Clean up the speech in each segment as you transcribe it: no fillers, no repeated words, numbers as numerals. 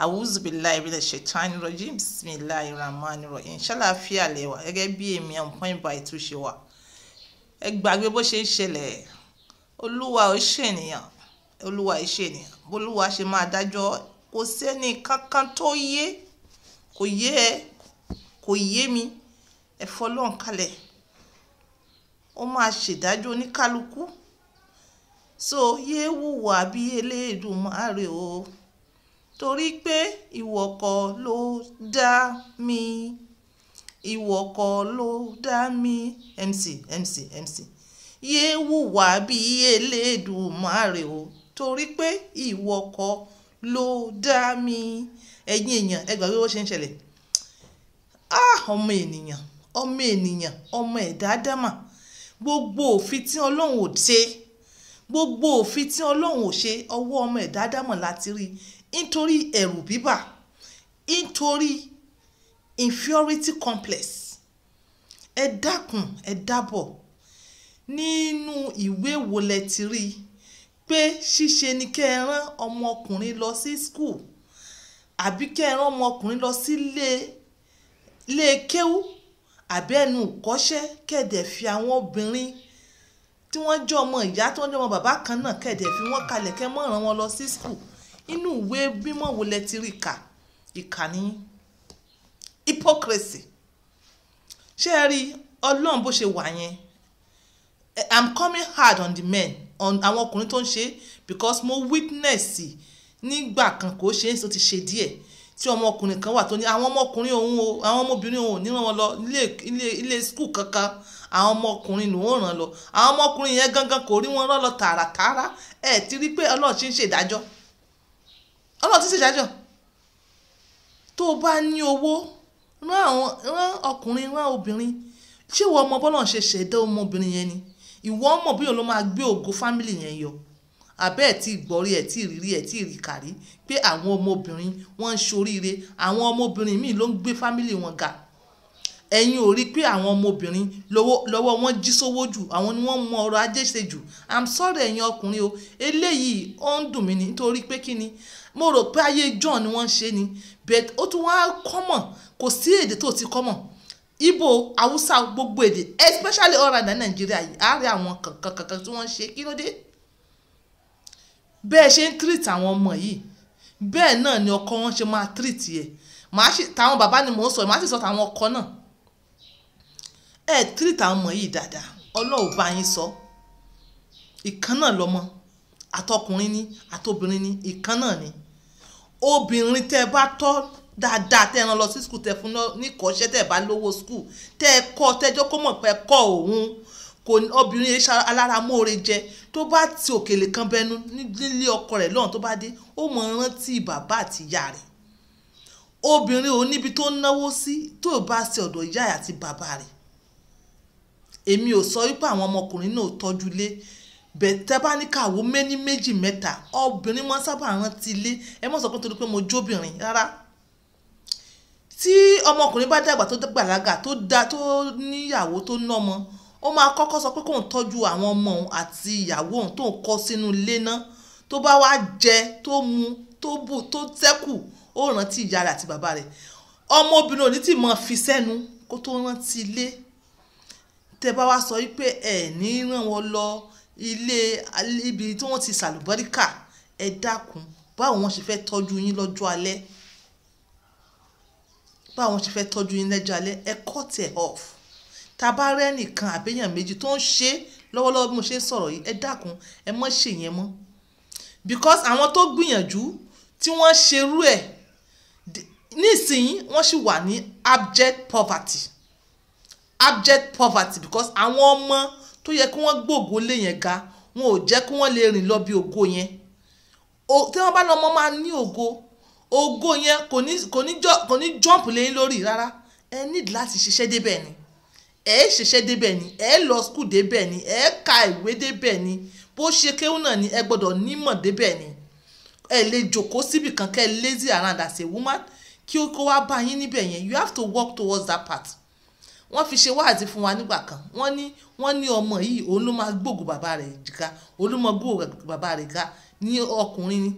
Awuzubillahi minash shaitani rajim. Bismillahir rahmanir rahim. Ṣàlàáfíà lẹ́wà gẹ́gẹ́ bí èmi on point by two ṣe wà. Ẹ gbàgbé bó ṣe ń ṣẹlẹ̀. Olúwa ò ṣènìyàn. Olúwa ò ṣènìyàn. Bólúwa ṣe máa dájọ́, kò sẹ́ni kankan tó yé, kò yé ẹ, kò yé mi. Ẹ fọlọ́run kalẹ̀. Ó máa ṣèdájọ́ oníkálukú. So yé wùwà bí Elédùmarè o. Torí pé ìwọ kọ́ ló dá mi. Ìwọ kọ́ ló dá mi. MC, MC, MC. Yé wùwà bí Elédùmarè o. Torí pé ìwọ kọ́ ló dá mi. Ẹ̀yin èèyàn, ẹ gbàgbé bó ṣe ń ṣẹlẹ̀. Ah, ọmọ ènìyàn, ọmọ ènìyàn, ọmọ ẹ̀dá ádámà. Gbogbo òfin tí Ọlọ́run ò ṣe, gbogbo òfin tí Ọlọ́run ò ṣe, ọwọ́ ọmọ ẹ̀dá ádámà láti rí. Nítorí ẹ̀rù bíbà, nítorí inferiority complex. Ẹ dákun, ẹ dábọ̀. Nínú ìwé wo lẹ ti rí pé ṣíṣe ni kí ẹ rán ọmọkùnrin lọ sí school àbí kí ẹ rán ọmọkùnrin lọ sí ilé, ilé kéwú àbí ẹnu ìkọ́ṣẹ́, kí ẹ dẹ̀ fi àwọn obìnrin tí wọ́n jẹ́ ọmọ ìyá, tí wọ́n jẹ́ ọmọ bàbá kan náà, kí ẹ dẹ̀ fi wọ́n kalẹ̀ kí ẹ má rán wọn lọ sí school? Inú ìwé mímọ́ wo lẹ ti rí kà? Ìkà ni. Hypocrisy. Ṣé ẹ rí Ọlọ́run bó ṣe wà yẹn? I'm coming hard on the men, on àwọn ọkùnrin tó ń ṣe, because mo witness nígbà kan, kò ṣe é ṣe, ó ti ṣe díẹ̀, tí ọmọkùnrin kan wà tó ní àwọn ọmọkùnrin òun o, àwọn ọmọbìnrin òun ò ní rán wọn lọ ilé, ilé, ilé school kankan, àwọn ọmọkùnrin lòun ò rán lọ. Àwọn ọmọkùnrin yẹn gangan kò rí wọn rán lọ tààràtààrà. Ẹ ti rí pé Ọlọ́run ti ń ṣe ìdájọ́. Ọlọ́run ti ń ṣe ìdájọ́. Tó o bá ní owó, rán àwọn, rán ọkùnrin, rán obìnrin. Ṣé ìwọ ọmọ bọ́lá ń ṣe ṣẹ̀dá ọmọbìnrin yẹn ni? Ìwọ mọ̀ bí òun ló máa gbé ògo family yẹn yọ. Àbẹ́ ẹ̀ tí gbọ́rí, ẹ̀ tí rírí, ẹ̀ tí rí kàrí pé àwọn ọmọbìnrin wọ́n ń ṣoríire. Àwọn ọmọbìnrin míì ló ń gbé family wọn ga. Ẹ̀yin ò rí pé àwọn ọmọbìnrin lọ́wọ́, lọ́wọ́ wọn jí sówó jù, àwọn ni wọ́n mọ ọrọ̀ ajé ṣe jù. I'm sorry, ẹ̀yin ọkùnrin o. Eléyìí ó ń dùn mí ní nítorí pé kí ni? Mo rò pé ayé ijọ́un ni wọ́n ń ṣe ni, but ó tún wá common. Kò sí èdè tó ti common. Igbo, Hausa, gbogbo èdè, especially all round Nigeria yìí, a rí àwọn kankan kankan tí wọ́n ń ṣe. Kí ló dé? Bẹ́ẹ̀ ṣe ń treat àwọn ọmọ yìí, bẹ́ẹ̀ náà ni ọkọ wọn ṣe máa treat ẹ. Màá ṣe tàwọn bàbá ni mò ń sọ, màá sì sọ tàwọn ọkọ náà. Ẹ treat àwọn ọmọ yìí dáadáa. Ọlọ́run bá yín sọ. Ìkan náà lọmọ, àtọkùnrin ni, àtobìnrin ni, ìkan náà ni. Obìnrin tẹ́ ẹ bá tọ́ dáadáa, tẹ́ ẹ rán lọ sí school, tẹ́ fún ní ìkọ́ṣẹ́, tẹ́ ẹ bá lówó school, tẹ́ ẹ kọ́, tẹ́ ẹ jọ́ kó mọ̀ pé ẹ kọ́ òun, kò ní, obìnrin yẹn ṣe alára mọ́ore jẹ. Tó bá ti òkèlè kan bẹnu nílé ọkọ rẹ̀ lọ́hùn, tó bá dé, ó mọ rántí bàbá àti ìyá rẹ̀. Obìnrin ò níbi tó ń náwó sí tó bá ṣe ọ̀dọ̀ ìyá àti bàbá rẹ̀. Èmi ò sọ wípé àwọn ọmọkùnrin náà ò tọ́jú ilé, but tẹ́ bá ní ká wo méní méjì mẹ́ta, obìnrin máa ń sábà rántí ilé. Ẹ má sọ pé torí pé mo jóbìnrin, rárá. Tí ọmọkùnrin bá dàgbà, tó bàlágà, tó da, tó níyàwó, tó ná ọmọ, ó máa kọ́kọ́ sọ pé kóun tọ́jú àwọn ọmọ òun àti ìyàwó òun tó ń kọ́ sínú ilé náà. Tó bá wá jẹ, tó mu, tó bù, tó tẹ́kù, ó rántí ìyá rẹ̀ àti bàbá rẹ̀. Ọmọbìnrin ò ní tí mọ̀ fi sẹ́nu kó tó rántí ilé. Tẹ́ bá wá sọ wípé ẹ ní rán wọn lọ ilé ibi tí wọ́n ti ṣàlùbáríkà, ẹ dákun, báwo wọ́n ṣe fẹ́ tọ́jú yín lọ́jọ́ alẹ́? Báwo wọ́n ṣe fẹ́ tọ́jú yín lọ́jọ́ alẹ́? Ẹ cut it off. Tá bá rẹ́ nìkan àbí èèyàn méjì tó ń ṣe lọ́wọ́lọ́wọ́ bí mo ṣe ń sọ̀rọ̀ yìí, ẹ dákun, ẹ má ṣe yẹn mọ́. Because àwọn tó gbìyànjú tí wọ́n ṣerú ẹ̀ nísìnyí, wọ́n sì wà ní abject poverty, abject poverty, because àwọn ọmọ tó yẹ kí wọ́n gbògo lé yẹn ga, wọn ò jẹ́ kí wọ́n lè rìn lọ bí ògo yẹn. Tí wọ́n bá lọ́mọ máa ní ògo, ògo yẹn kò ní jump lé yín lórí rárá. Ẹ need láti ṣiṣẹ́ débẹ̀ ni. Ẹ ṣiṣẹ́ débẹ̀ ni, ẹ lọ school débẹ̀ ni, ẹ ka ìwé débẹ̀ ni. Bó ṣe kéwú náà ni, ẹ gbọ́dọ̀ nímọ̀ débẹ̀ ni. Ẹ lè jókòó síbì kan kẹ́ ẹ lazy around as a woman kí ó kó wá bá yín níbẹ̀ yẹn. You have to work towards that part. Wọ́n fi ṣe wáàzí fún wa nígbà kan. Wọ́n ní ọmọ yìí, òun ló máa gbógun bàbá rẹ̀ ga, òun ló máa gbógun bàbá rẹ̀ ga ní ọkùnrin ni.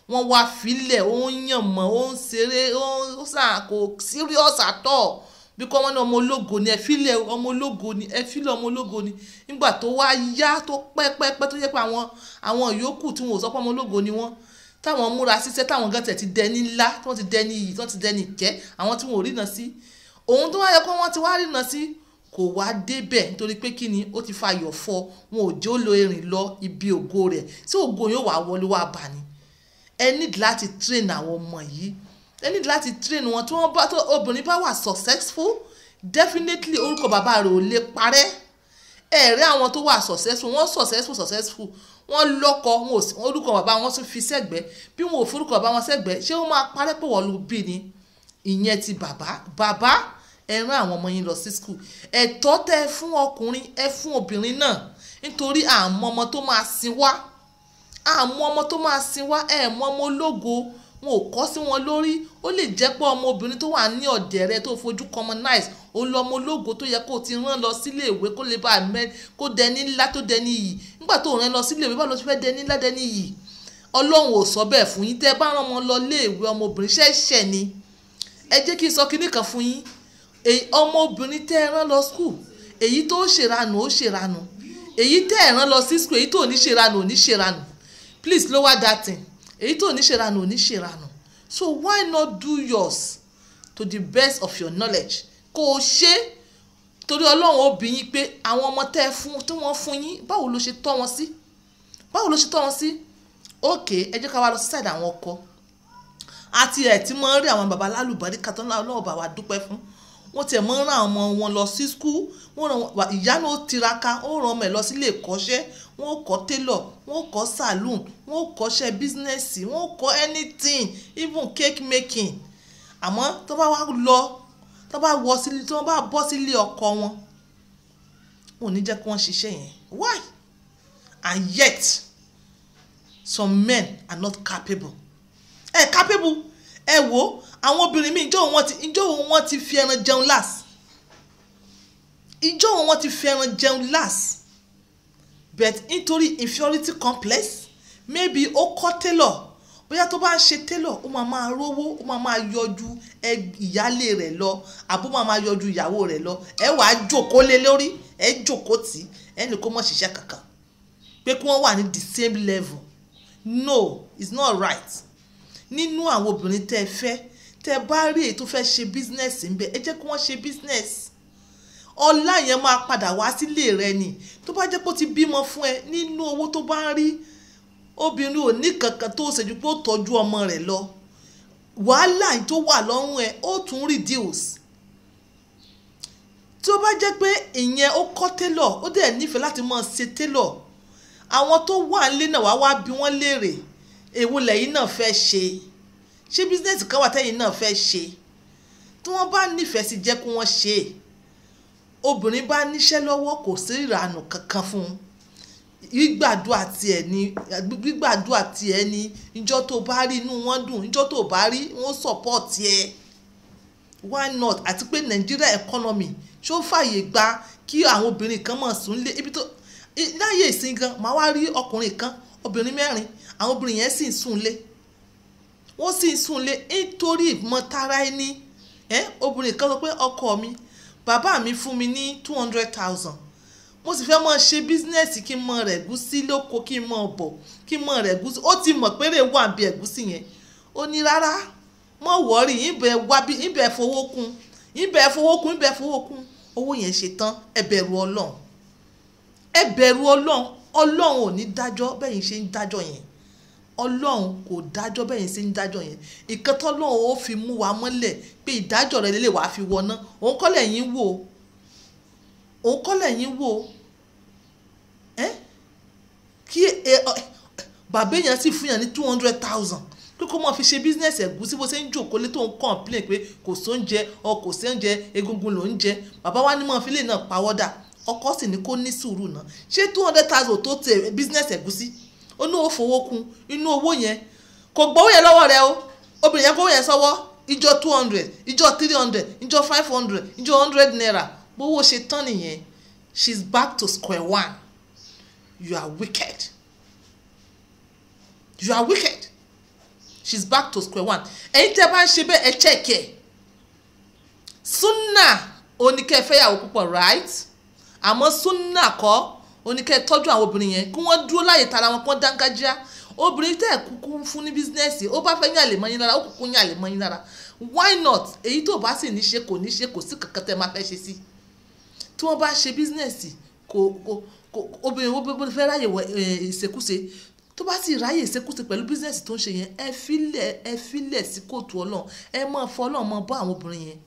Wọ́n wá filẹ̀, ó ń yàn mọ́, ó ń ṣeré, ó ń sà, kò serious at all. Bí kò wọ́n ní ọmọ ológo ni, ẹ filẹ̀, ọmọ ológo ni, ẹ filẹ̀, ọmọ ológo ni. Nígbà tó wá yá, tó pẹ́ pẹ́ pẹ́, tó jẹ́ pé àwọn yòókù tí wọn ò sọ pé ọmọ ológo ni wọ́n, táwọn múra síṣẹ́, táwọn gan tẹ̀ ti dẹni ńlá, tí wọ́n ti dẹni iyì, tí wọ́n ti dẹni ìkẹ́, àwọn tí wọn ò ríran sí òun tó wá yẹ kó wọ́n ti wá ríran sí, kò wá débẹ̀. Nítorí pé kí ni? Ó ti fa ayọ̀ fọ́ wọn, ò jẹ́ ó lo erin lọ ibi ògo rẹ̀ tí ògo yóò wá wọlé wá bà ní. Ẹ need láti train àwọn ọmọ yìí, ẹ need láti train wọn. Tí wọ́n bá tó, obìnrin bá wà successful, definitely orúkọ bàbá rẹ̀ ò lè parẹ́. Ẹ rí àwọn tó wà successful, wọ́n successful, wọ́n lọ́kọ wọn ò sí, orúkọ bàbá wọn tún fi sẹ́gbẹ̀ẹ́. Bí wọn ò forúkọ bàbá wọn sẹ́gbẹ̀ẹ́, ṣé ó máa parẹ́ pé wọ́n ló bí ni? Ìyẹn ti bàbá. Bàbá, ẹ rán àwọn ọmọ yín lọ sí school. Ẹ̀tọ́ tẹ́ ẹ fún ọkùnrin, ẹ fún obìnrin náà, nítorí àmọ́ ọmọ tó máa sin wá, àmọ́ ọmọ tó máa sin wá. Ẹ mọ ọmọ ológo, wọn ò kọ́ sí wọn lórí. Ó lè jẹ́ pé ọmọ obìnrin tó wà ní ọ̀dẹ̀ rẹ tó fojú commonize, ó lọ ọmọ ológo tó yẹ kó o ti rán lọ sílé ìwé, kó lè bá a mẹ́, kó dẹni ńlá, tó dẹni iyì. Nígbà tó rán lọ sílé ìwé, báwo ló ti fẹ́ dẹni ńlá, dẹni iyì? Ọlọ́run ò sọ bẹ́ẹ̀ fún yín. Tẹ́ ẹ bá rán ọmọ lọ lé ìwé, ọmọbìnrin ṣẹ̀ṣẹ̀ ni. Ẹ jẹ́ kí n sọ kinní kan fún yín. Ọmọbìnrin tẹ́ ẹ rán lọ school, èyí tó ṣèranù, ó ṣèranù. Èyí tẹ́ ẹ rán lọ sí school, èyí tó ní ṣèranù, ò ní ṣèranù. Please lower that thing. Èyí tó ní ṣèranù, ò ní ṣèranù. So why not do yours to the best of your knowledge? Kó o ṣe, torí Ọlọ́run ó bi yín pé àwọn ọmọ tẹ́ ẹ fún, tí wọ́n fún yín, báwo ló ṣe tọ́ wọn sí? Báwo ló ṣe tọ́ wọn sí? Ok, ẹ jẹ́ ká wá lọ sí side àwọn ọkọ. Àti ẹ̀ tí mo ń rí àwọn baba lálùbáríkà tó ń lọ́wọ́ bá wa dúpẹ́ fún, wọ́n tiẹ̀ mọ́ ń rán àwọn ọmọ wọn lọ sí school. Wọ́n rán ìyá náà, ó tiraka, ó rán ọmọ ẹ̀ lọ sílé ìkọ́ṣẹ́. Wọ́n kọ́ tailor, wọ́n kọ́ saloon, wọ́n kọ́ṣẹ́ business, wọ́n kọ́ anything, even cake making. Àmọ́ tó bá wá lọ, tó bá wọ sílé, tó bá bọ́ sílé ọkọ wọn, wọn ò ní jẹ́ kí wọ́n ṣiṣẹ́ yẹn. Why? And yet some men are not capable. Ẹ capable. Ẹ wo àwọn obìnrin míì, ìjọ́ wọn ti fi ẹran jẹun last? Ìjọ́ wọn ti fi ẹran jẹun last? But nítorí inferiority complex, maybe ó kọ́ tailor, bóyá tó bá ń ṣe tailor, ó máa máa rówó, ó máa máa yọjú ìyálé rẹ̀ lọ, àbó máa máa yọjú ìyàwó rẹ̀ lọ. Ẹ wàá jókòó lé lórí, ẹ jókòó tì, ẹnì kó mọ̀ ṣiṣẹ́ kankan, pé kí wọ́n wà ní the same level. No, it's not right. Nínú àwọn obìnrin tẹ́ ẹ fẹ́, tẹ́ ẹ bá rí èyí tó fẹ́ ṣe business ńbẹ, ẹ jẹ́ kí wọ́n ṣe business. Ọlá yẹn máa padà wá sílé rẹ ni. Tó bá jẹ́ pé ó ti bímọ fún ẹ, nínú owó tó bá ń rí, obìnrin ò ní kankan tó ṣèjú pé ó tọ́jú ọmọ rẹ̀ lọ. Wàhálà tó wà lọ́rùn ẹ, ó tún reduce. Tí ó bá jẹ́ pé ìyẹn ó kọ́ tailor, ó dẹ̀ nífẹ̀ẹ́ láti máa ṣe tailor, àwọn tó wà nílé náà wá wá bí wọ́n léèrè, èwo lẹ́yìn náà fẹ́ ṣe? Ṣé business kan wà tẹ́yìn náà fẹ́ ṣe? Tí wọ́n bá nífẹ̀ẹ́ sí, jẹ́ kí wọ́n ṣe é. Obìnrin bá níṣẹ́ lọ́wọ́, kò sí ìrànù kankan fún un. Gbígbàdúrà tiẹ̀ ni, gbígbàdúrà tiẹ̀ ni. Ìjọ́ tó bá rí, inú wọn dùn. Ìjọ́ tó bá rí, wọ́n support ẹ. Why not? Àti pé Nigeria economy, ṣó fàyè gba kí àwọn obìnrin kan mọ̀ sùn lé ibi tó láyé ìsìn gan? Màá wá rí ọkùnrin kan, obìnrin mẹ́rin, àwọn obìnrin yẹn sì ń sùn lé, wọ́n sì ń sùn lé nítorí ìmọ̀tara ẹni. Obìnrin kan sọ pé, "Ọkọ mi, bàbá mi fún mi ní 200,000, mo sì fẹ́ mọ̀ ṣe business, kí n mọ rẹ̀ gúsí lóko, kí n mọ̀ bọ̀, kí n mọ̀ rẹ̀ gúsí." Ó ti mọ̀ péré wà bí ẹ̀gúsí yẹn. Ó ní, "Rárá, mọ̀ worry, ìbẹ̀ wá bí ìbẹ̀ fowó kún, ìbẹ̀ fowó kún, ìbẹ̀ fowó kún." Owó yẹn ṣe tán. Ẹ bẹ̀rù Ọlọ́run, ẹ bẹ̀rù Ọlọ́run. Ọlọ́run ò ní dájọ́ bẹ́yìn ṣe ń dájọ́ yẹn. Ọlọ́run kò dájọ́ bẹ́yìn ṣe ń dájọ́ yẹn. Ìkan tọ́lọ́run ó fi mú wa mọ́lẹ̀ pé ìdájọ́ rẹ̀ lè wàá fi wọná, òun kọ́ lẹ́yìn wò, òun kọ́ lẹ́yìn wò ẹ́. Kí bàbá èèyàn sì fún yàn ní 200,000 pé kó mọ̀ fi ṣe business ẹ̀gúsí, bó ṣe ń jòkó lé tó ń complain pé kò sóúnjẹ ọ, kò sóúnjẹ, egungun ló ń jẹ. Bàbá wa ní mọ̀ fi lè náà pawọ́dà. Ọkọ sì ní kó ní sùúrù náà. Ṣé 200,000 tó tẹ business ẹ̀gúsí? Ó ní ó fowó kún inú owó yẹn. Kò gbowó yẹn lọ́wọ́ rẹ o. Obìnrin yẹn kówó yẹn sọ́wọ́, ìjọ 200, ìjọ 300, ìjọ 500, ìjọ 100 naira. Bówó ṣe tán nìyẹn. She's back to square one. You are wicked, you are wicked. She's back to square one. Ẹ̀yin tẹ́ bá ń ṣe bẹ́ẹ̀, ẹ check ẹ̀. Súnà oníkẹ́ fẹ́yàwó púpọ̀, right? Àmọ́ súnà kọ́ oníkẹ́ tọ́jú àwọn obìnrin yẹn kí wọ́n dúró láyè tara wọn, kí wọ́n dángájíá. Obìnrin tẹ́ ẹ̀ kúkú fún ní business, ó bá fẹ́ yàn lè mọ́ yín lára, ó kúkú yàn lè mọ́ yín lára, why not? Èyí tó bá sì ní ṣe, kò ní ṣe, kò sí kankan tẹ́ máa fẹ́ ṣe sí. Tí wọ́n bá ṣe business, kò obìnrin wo bó fẹ́ ráyè ìṣekúṣe? Tó bá sì ráyè ìṣekúṣe pẹ̀lú business tó ń ṣe yẹn, ẹ filẹ̀, ẹ filẹ̀ sí kóòtù Ọlọ́run. Ẹ máa fọ Ọlọ́run máa bọ́ àwọn obìnrin yẹn.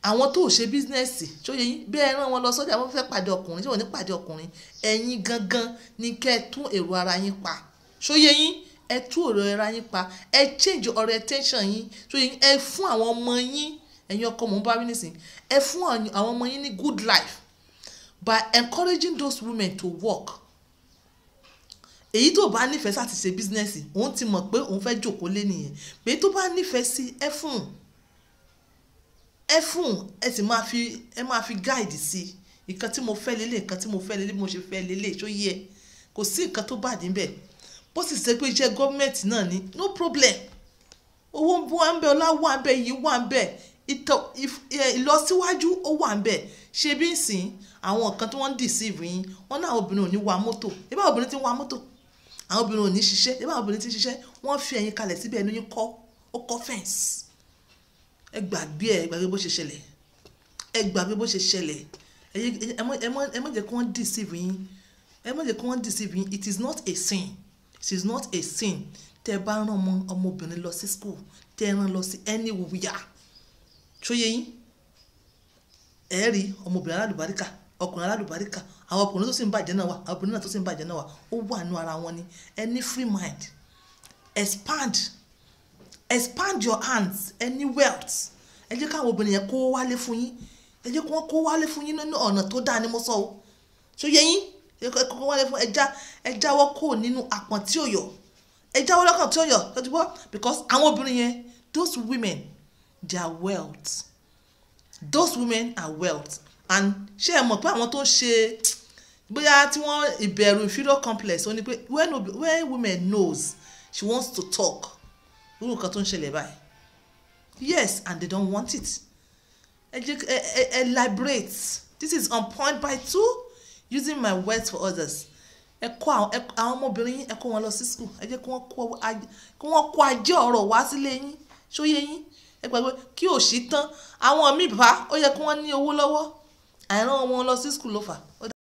Àwọn tó ṣe business, ṣó yé yín? Bí ẹ rán wọn lọ sọ́jà, wọ́n fẹ́ pàdé ọkùnrin tí wọ́n ní pàdé ọkùnrin. Ẹ̀yin gangan ní kẹ́ ẹ tún èrò ara yín pa. Ṣó yé yín? Ẹ tún èrò ara yín pa, ẹ change orientation yín. Ṣó yé yín? Ẹ fún àwọn ọmọ yín, ẹ̀yin ọkọ mò ń bá wí nísìn, ẹ fún àwọn ọmọ yín ní good life by encouraging those women to work. Èyí tó bá nífẹ̀ẹ́ sí àti ṣe business, òun ti mọ̀ pé òun fẹ́ jòkó lé nìyẹn. Èyí tó bá nífẹ̀ẹ́ sí, ẹ fún, ẹ fún, ẹ sì máa fi, ẹ máa fi guide sí nǹkan tí mo fẹ́ lélẹ̀, nǹkan tí mo fẹ́ lélẹ̀, bí mo ṣe fẹ́ lélẹ̀. Ṣó yẹ? Kò sí nǹkan tó bad níbẹ̀. Bó sì ṣe pé iṣẹ́ gọ́ọ̀mẹ̀ntì náà ni, no problem. Owó wà ń bẹ, ọlá wà ń bẹ, iyì wà ń bẹ, ìlọsíwájú ó wà ń bẹ. Ṣe bí ń sìn àwọn nǹkan tí wọ́n ń deceive yín, wọ́n náà obìnrin ò ní wa mọ́tò, ìbá obìnrin tí ń wa mọ́tò, àwọn obìnrin ò ní ṣiṣẹ́, ìbá obìnrin tí ń ṣiṣẹ́. Wọ́n fi ẹ̀yin kalẹ̀ síbẹ̀, ẹnu yín kọ́, ó kọ́ fence. Ẹ gbàgbé, ẹ gbàgbé bó ṣe ṣẹlẹ̀, ẹ gbàgbé bó ṣe ṣẹlẹ̀. Ẹ má jẹ́ kí wọ́n deceive yín, ẹ má jẹ́ kí wọ́n deceive yín. It is not a sin, it is not a sin. Tẹ́ ẹ bá rán ọmọbìnrin lọ sí school, tẹ́ ẹ rán lọ sí anywhere, ṣó yé yín? Ẹ rí ọmọbìnrin alálùbáríkà, ọkùnrin alálùbáríkà. Àwọn ọkùnrin tó sì ń bàjẹ́ náà wà, àwọn obìnrin náà tó sì ń bàjẹ́ náà wà. Ó wà nínú ara wọn ni. Ẹ ní free mind, expand, expand your hands. Ẹ ní wealth, ẹ jẹ́ káwọn obìnrin yẹn kó wálé fún yín. Ẹ jẹ́ kí wọ́n kó wálé fún yín nínú ọ̀nà tó dáa ni mo sọ o. Ṣó yé yín? Ẹ kó wálé fún, ẹ jáwọ́ kó nínú àpọ̀n tí ò yọ, ẹ jáwọ́ lọ́kàn tí ò yọ tó ti bọ́, because àwọn obìnrin yẹn, those women, they are wealth. Those women are wealth. And ṣé ẹ mọ̀ pé àwọn tó ń ṣe bóyá tí wọ́n ìbẹ̀rù inferior complex, ó ní pé when women knows she wants to talk, irú nǹkan tó ń ṣẹlẹ̀ báyìí, yes, and they don't want it. Ẹ jẹ́ ẹ liberate. This is On Point by Two, using my words for others. Ẹ kọ́ àwọn ọmọbìnrin yín, ẹ kó wọn lọ sí school. Ẹ jẹ́ kí wọ́n kó ajé ọ̀rọ̀ wá sílé yín. Ṣó yé yín? Ẹ gbàgbé kí òṣì tán. Àwọn míì bá ó yẹ kí wọ́n ní owó lọ́wọ́, àìrán wọn lọ sí school ló fà á.